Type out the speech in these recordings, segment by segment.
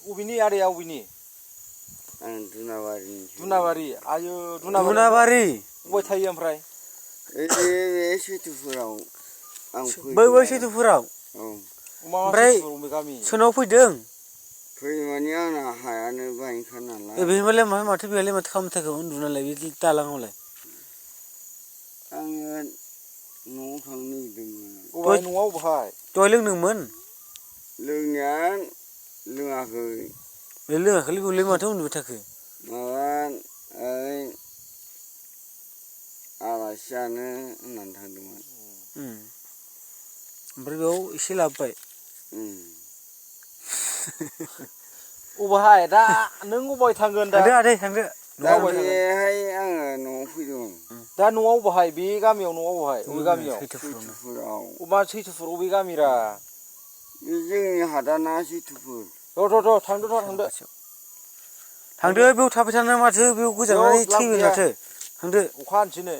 अबेनि आदैया अबेनि? आं दुनाबारि। दुनाबारि आयो दुनाबारि अबाय थायो ओमफ्राय? बे सैथुफुराव आं बै सैथुफुराव औ ओमफ्राय सोरनाव फैदों? फैमानि आंना हायानो बायनोखा नालाय। बेनिफ्राय माथो बेलाय माथो खालामथारखौ उन्दुनालाय बे दालाङावलाय? आङो न'आव थांनो नागिरदोंमोन। अबेहाय न'आव अबेहाय? दहाय लोंदोंमोन? लोंनाया लोङाखै। बे लोङाखैलै बेलाय माथो उन्दुबाय थाखो? माबा ओइ आलासि जानो होननानै थांदोंमोन। ओमफ्राय बेयाव एसे लाबोबाय? अबेहाय दा नों अबेहाय थांगोन दा? थांदो आदै थांदो। दा बेहाय आङो न'आव फैदों। दा न'आव अबेहाय बे गामियाव न'आव अबेहाय अबे गामियाव? सैथुफुराव। अबा सैथुफुर अबे गामिरा? बे जोंनि हादाना सैथुफुर। र' थांदो। थांदो बेयाव थाबाय थाना माथो बेयाव गोजांनानै थैगोन माथो। थांदो अखा हानोसै नै।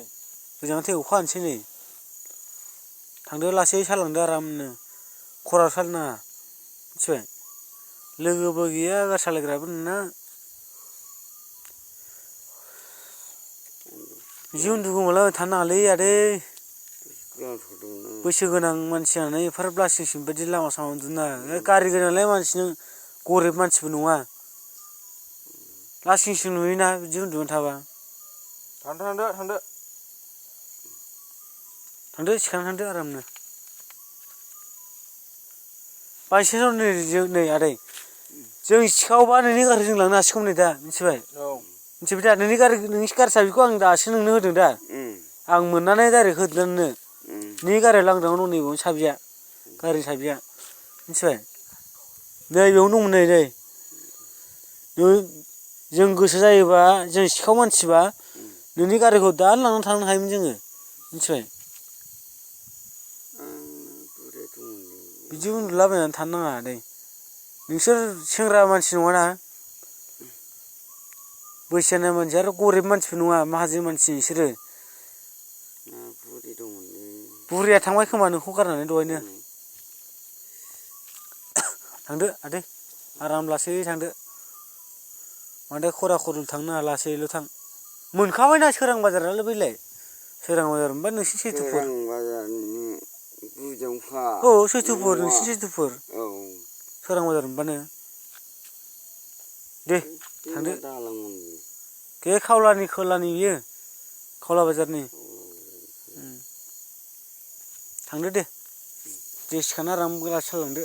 गोजांनानै थै अखा हानोसै नै। थांदो लासै सालांदो आरामनो खरा सालायनाङा मिथिबाय? लोगोबो गैया गारि सालायग्राबो नोंना। बिदि उन्दुगोमालाबायना थानो नाङालै आदै। बैसो गोनां मानसि जानानै एफाराब लासिं सिं बायदि लामा सामा उन्दुनो नाङा। गारि गोनांलाय मानसि नों गरिब मानसिबो नङा। लासिं सिं नुयोना बिदि उन्दुना थाबा। थांदो। थांदो सिखारना थांदो आरामनो। बायसेन्साव नै आदै जों सिखावबा नोंनि गारिखौ जों लांनो हासिगौमोन नै दा मिथिबाय? औ। मिथिबाय दा नोंनि गारि साबिखौ आं दासो नोंनो होदों दा। आं मोननानै डाइरेक्ट होदों नोंनो। नोंनि गारिया लांदांआवनो दं नैबावनो साबिया गारिनि साबिया मिथिबाय? नै बेयावनो दंमोन नै। जों गोसो जायोबा जों सिखाव मानसिबा नोंनि गारिखौ दानो लानानै थांनो हायोमोन जोङो मिथिबाय? बिदि उन्दुलाबायनानै थानो नाङा आदै। नोंसोर सेंग्रा मानसि नङाना? बैसो जानाय मानसि आरो गरिब मानसिबो नङा माहाजोन मानसि नोंसोरो। बुरिया थांबाय खोमा नोंखौ गारनानै दहायनो। थांदो आदै आराम लासै थांदो। बांद्राय खरा खरल थांनो नाङा लासैल' थां। मोनखाबायना सोरां बाजारालाय बैलाय। सोरां बाजार मोनबा नोंसिनि सैथुफुर। सोरां बाजारनि गोजौखा। औ सैथुफुर नोंसिनि सैथुफुर। औ। सोरां बाजार मोनबानो। दे थांदो। बे खावलानि खोलानि बियो खावला बाजारनि। थांदो दे सिखारना आराम लासै सालायलांदो।